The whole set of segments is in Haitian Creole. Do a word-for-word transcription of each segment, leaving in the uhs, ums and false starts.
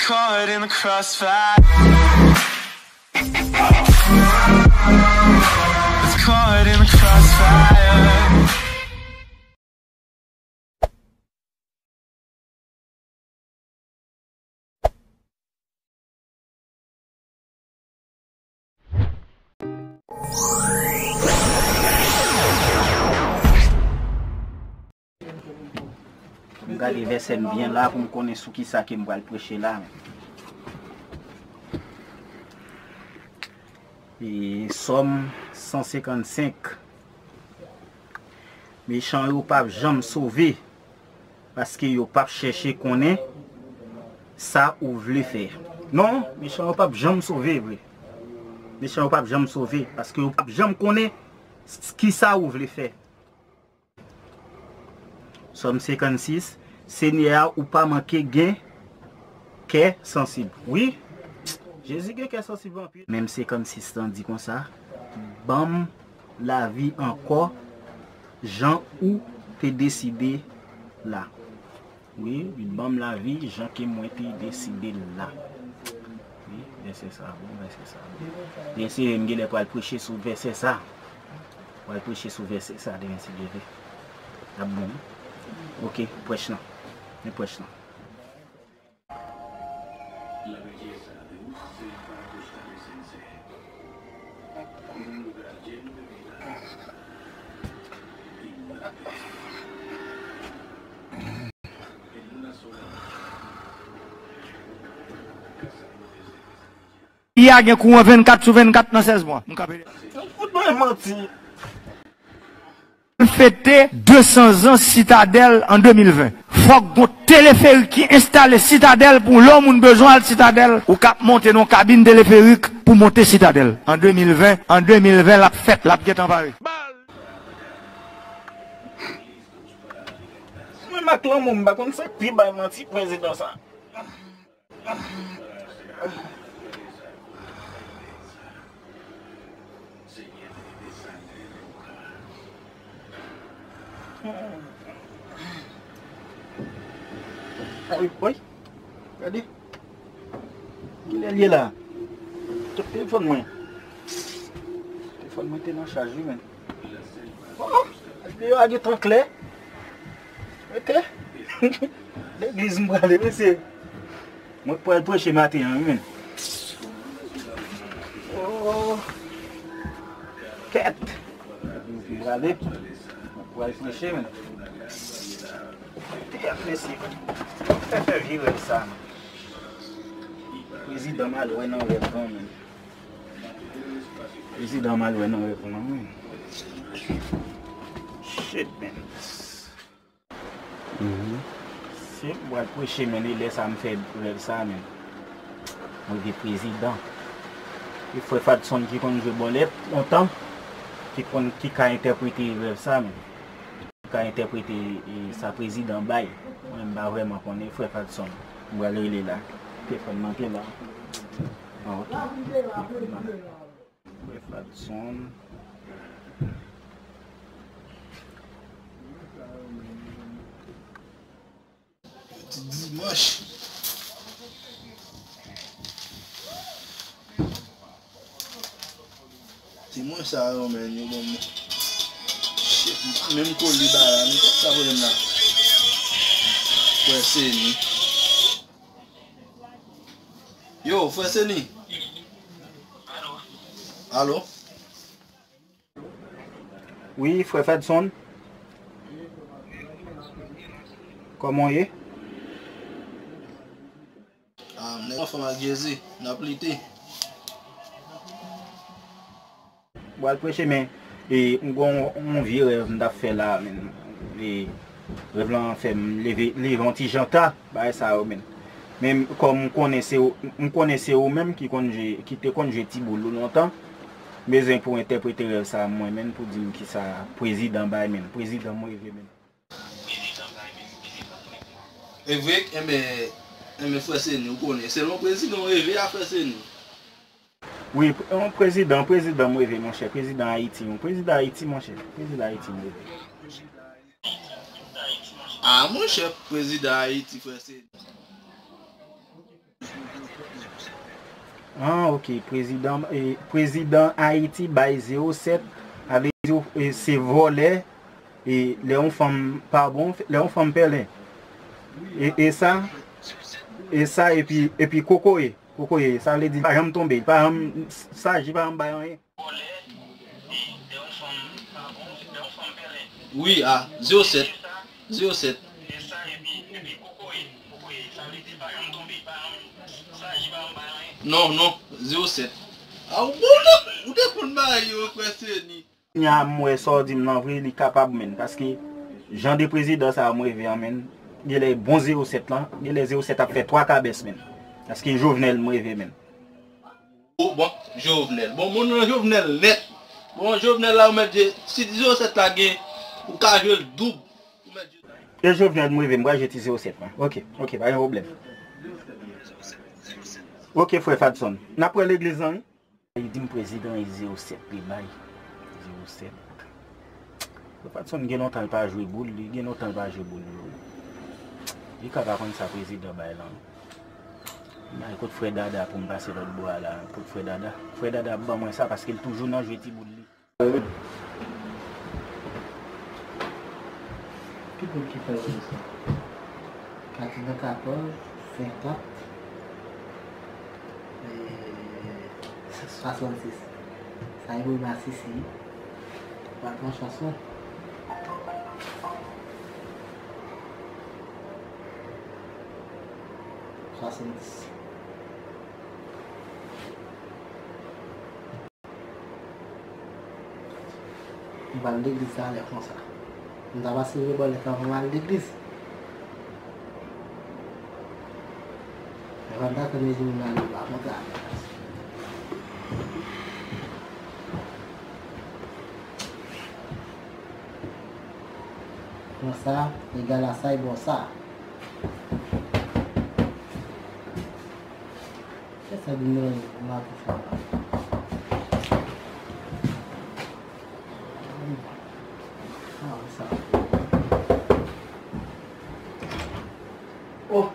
Caught in the crossfire. It's caught in the crossfire. M gade vèsè m byen la pou m konnen sou kisa ke m pral preche la. E, Sòm san senkannsenk. Mechan yo p ap janm sove, paske yo p ap chèche konnen sa ou vle fè. Non, mechan yo p ap janm sove vre. Mechan yo p ap janm sove, paske yo p ap janm konnen s-, kisa ou vle fè. Sòm senkannsis, Senyè a, ou pa manke gen kè sansib. Wi, Jezi gen kè sansib anpil. Menm senkannsis lan di konsa, ban m lavi ankò jan ou te deside la. Wi, ban m lavi jan ke mwen te deside l la. Wi, vèsè sa bon, vèsè sa bon. Byen sere, m genlè pral preche sou vèsè sa. Pral preche sou vèsè sa demen si Dye vle. L ap bon, wi. Ok, prèch lan. Men prèch lan. Peyi a gen kouran vennkat sou vennkat nan sèz mwa. M kanpe. Fout mwen manti. Fete de san zan Sitadèl an de mil ven. Fòk gon teleferik ki enstale Sitadèl pou lè yon moun bezwen al Sitadèl, ou k ap monte nan yon kabin teleferik pou monte Sitadèl. An de mil ven, an de mil ven, l ap fèt, l ap gentan pare. Mwen, m ak lanmou, m pa konn sa k pi bay manti prezidan sa. Ay, woy. Gade. Kilè l ye la? Tout telefòn mwen. Telefòn mwen te nan chaj, wi, men. Oh, deyò a gentan klè. Ok. Legliz m prale, mesye. Mwen pral preche maten an, wi, men. Oh. Kèt. Legliz m prale. Mwen pral preche, men. Kèt, mesye. Fè, fè vye rèv sa, men. Prezidan m al wè nan rèv lan, men. Prezidan m al wè nan rèv lan, men. Shit, man. Mhm. Si m pral preche, men, e lè sa m fè rèv sa, men. Mwen gen prezidan. E frè Fadson ki konn jwe bòlèt lontan, ki konn, ki ka entèprete rèv sa, men. Ka entèprete, e, sa prezidan bay. Mwen, m pa vrèman konnen, frè Fadson. M pral rele la. Telefòn nan te la. Ah, ok. Frè Fadson. Ti dimanch. Ti mwen sa yo, men, yo ban mwen. Shit, m pa menm kole ba la, men kòb sa voye m la. Frè Seni. Yo, frè Seni. Alo? Wi, frè Fedson. Kòman w ye? Ah, m nèg anfòm ak Jezi, n ap lite. Pral preche, men, e, m gon yon vye rèv m t ap fè la, men, e, rèv lan fè m leve, leve yon ti jan ta, bagay sa yo, men. Men kòm m konnen se ou, m konnen se ou menm ki konn jwe, ki te konn jwe ti boul ou lontan, m bezwen pou entèprete rèv sa mwen menm, pou di m kisa prezidan bay menm, prezidan m reve menm. E vre, enben, enben, frè Seni, ou konnen, selon prezidan w reve a, frè Seni. Wi, yon prezidan, prezidan m reve, monchè, prezidan Ayiti, yon prezidan Ayiti, monchè, prezidan Ayiti m reve. Ah, monchè, prezidan Ayiti, frè Seni. Ah, ok. Prezidan, e, prezidan Ayiti bay zewo sèt, sa vle di, e, se vòlè, e, lè yon fanm pa bon, lè yon fanm pèlen. E, e sa, e sa, epi, epi kokoye, kokoye, sa vle di pa janm tonbe, pa janm, saj li pa janm bay anyen. Wi, a, zewo sèt. Zewo sèt. Non, non, zewo sèt. A, ou bon, ou te konn bagay yo, frè Seni. Kounya m wè sa w di m nan vre, li kapab, menn, paske jan de prezidan sa a m reve an, menn, genlè bon zewo sèt lan, genlè zewo sèt ap fè twa kabès, menn. Paske Jovenel m reve, menn. Bon, bon, Jovenel. Bon, moun nan Jovenel nèt. Bon, Jovenel la, ou mèt jwe, si zewo sèt la gen, ou ka jwe l doub. Ou mèt jwe. E Jovenel m reve, m pral jwe ti zewo sèt lan. Ok, ok, pa gen pwoblèm. Ok, frè Fadson. N ap wè legliz lan, wi. Li di m prezidan e zewo sèt li bay. Zewo sèt. Frè Fadson gen lontan l pa jwe boul, li gen lontan l pa jwe boul, li. Li ka pa konn sa prezidan bay lan. Bay kot frè Dada pou m pase lòt bò a la. Kot frè Dada? Frè Dada ap ban mwen sa paske l toujou nan jwe ti boul li. Ki boul ki fè w di sa? Katrevenkatòz, senkant, e, swasannsis. Sa e boul masisi. Pa pran chans non. Swasannsis. M pral legliz talè konsa. M ta pase vre bòlèt la pou m al legliz. Evan ta tann di moun ale la konsa. Pran sa, egal a sa, e bò sa. Kisa di nan maten sa la? Ah, sa. Oh!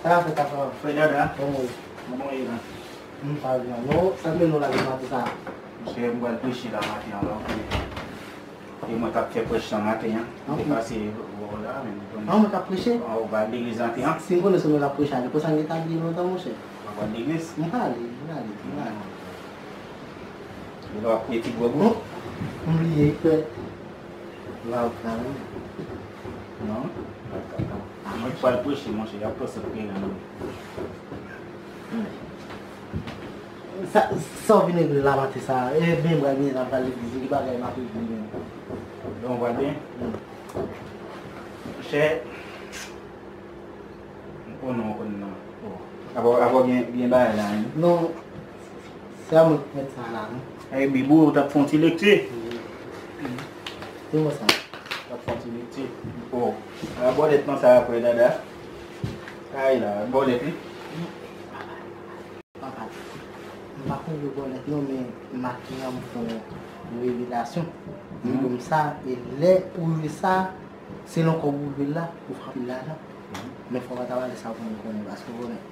Sa fè ta fè. Frè Dada. Oh. Kòman w ye la? M pa byen. Non, sa mennen w la nan maten sa? Monchè, m pral preche la maten an la. E mwen k ap fè prèch lan maten an. M te pase bò w la, men m konn. Ah, mwen k ap preche? Ah, ou pa al legliz maten an? Si m konnen se mwen k ap preche a, se pou sa m gentan abiye lontan, monchè. Ou pa al legliz? M prale, m prale, m prale. E lè w ap peye ti gwòg ou? M bliye, frè. La ou travay? Non. Mwen k pral preche, monchè, y ap panse m gen nan. Sa, sa w vin regle la maten sa a? E byen m pral byen, m pral legliz, ki bagay m ap regle menm? Bon, w pral byen? Monchè, m konnen w konn nan. Avè w, avè w gen, gen bagay la, wi. Non, se a mwen k mèt sa la, non. Ey, Bibou, ou t ap fè yon ti lekti? Wi. Di mwen sa. T ap fè yon ti lekti. Bon, a bòlèt nan sa apre, Dada. Ay la, bòlèt, wi. Papa, m pa konn jwe bòlèt non, men maten an m fè yon revelasyon. Li ban m sa, e lè ou jwe sa, selon kòb ou jwe l la, ou frape l lajan. Men fò w pa ta pale sa pou moun konnen, paske w konnen.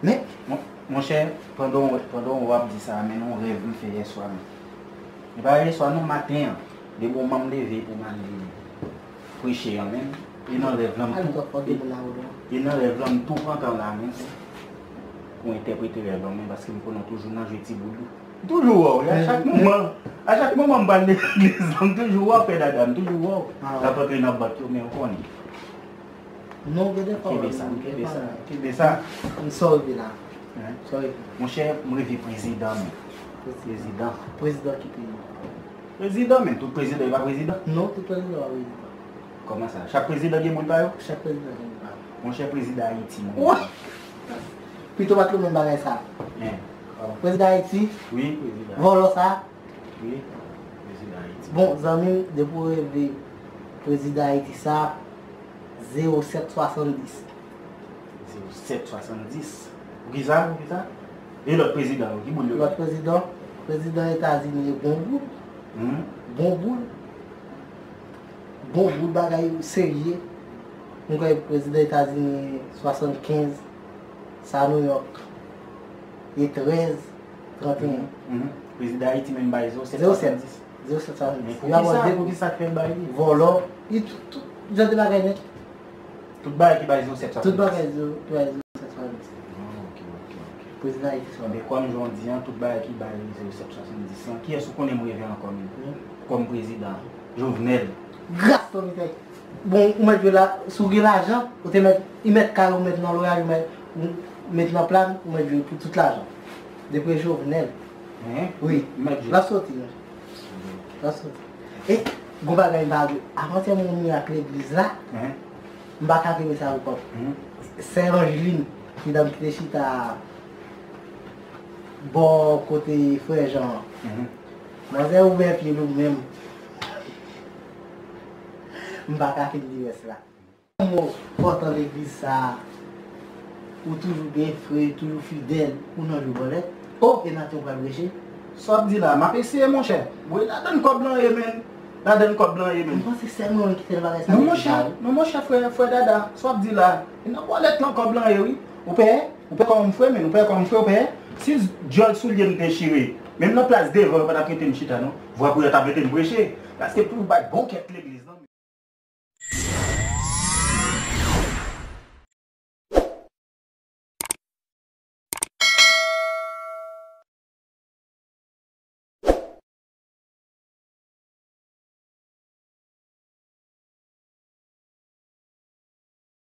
Men, mon, monchè, pandan w, pandan w ap di sa, men yon rèv m fè yèswa, men. E pa yèswa non, maten an, depi w manm leve pou m al preche an menm, e nan rèv lan m tou, e, e nan rèv lan m tou pran tan la menm pou entèprete rèv lan menm, paske m konnen w toujou nan jwe ti boul ou. M toujou wè w, a chak moman, a chak moman m pral legliz lan, m toujou wè w, frè Dada, m toujou wè w. L ap antre nan bank yo, men w konnen. Non, gen de fwa. Kenbe sa, kenbe sa, kenbe sa. Sa w reve la? Sa w reve? Monchè, m reve prezidan, men. Prezidan. Prezidan ki peyi? Prezidan, men tout prezidan, e pa prezidan? Non, tout prezidan pa prezidan. Kòman sa? Chak prezidan gen boul pa yo? Chak prezidan gen boul pa yo. Monchè, prezidan Ayiti, mwen. Pito pa t menm bagay sa. Prezidan Ayiti? Wi, prezidan. Vòlò sa? Wi, prezidan Ayiti. Bon, zanmi m, depi w reve prezidan Ayiti sa, zewo sèt swasanndis. Zewo sèt swasanndis. Poukisa? Poukisa? E lòt prezidan yo, ki boul yo? Lòt prezidan, prezidan Etazini e bon boul. Hmm? Bon boul. Bon boul, bagay serye. M kwè prezidan Etazini swasannkenz, sa New York. E trèz, trant e en. Mhm. Prezidan Ayiti menm bay zewo sèt swasanndis. Zewo sèt swasanndis. Men poukisa, poukisa k fè l bay li? Vòlò. Li tout, tout jan de bagay nèt. Tout bagay ki bay zewo sèt swasanndis. Tout bagay zewo, ki bay zewo sèt swasanndis. Ah, ok, ok, ok. Prezidan Ayiti sa. Men kòm jan w di an, tout bagay ki bay zewo sèt swasanndis lan, kiyès ou konnen m reve ankò menm? Kòm prezidan? Jovenel. Gras Tonitè. Bon, ou mèt jwe la, si w gen lajan, ou te mèt, li mèt kay, ou mèt nan loyal, ou mèt, ou mèt nan plan, ou mèt jwe pou tout lajan. Depi Jovenel. Hein? Wi. Mèt jwe. L ap soti, non. L ap soti. E, gon bagay m pa vle. Avantyè mwen mirak legliz la, m pa ka kenbe sa ankò. Sè Angeline, ti dam ki te chita bò kote frè Jan an. Manzè ouvè pye l ou menm. M pa ka kenbe rès la. Yon mo enpòtan legliz sa a, ou toujou gen frè, toujou fidèl, ou nan jou bòlèt. Oh! E nan te w pral preche. Sa w ap di la, m ap eseye, monchè. Wi, ladann kòb lan ye, menn. Ladann kòb lan ye, menn. M panse sèlman mwen ki fè bagay sa. Non, monchè, non, monchè, frè, frè Dada, sa w ap di la. E nan bòlèt lan kòb lan ye, wi. Ou pè, ou pè kòm frè, menn, ou pè kòm frè, ou pè. Si dyòl soulye m dechire, menm nan plas devan, yo pa t ap rete m chita, non. Vwa pou yo t ap rete m preche. Paske pou bay bon kèk legliz, non.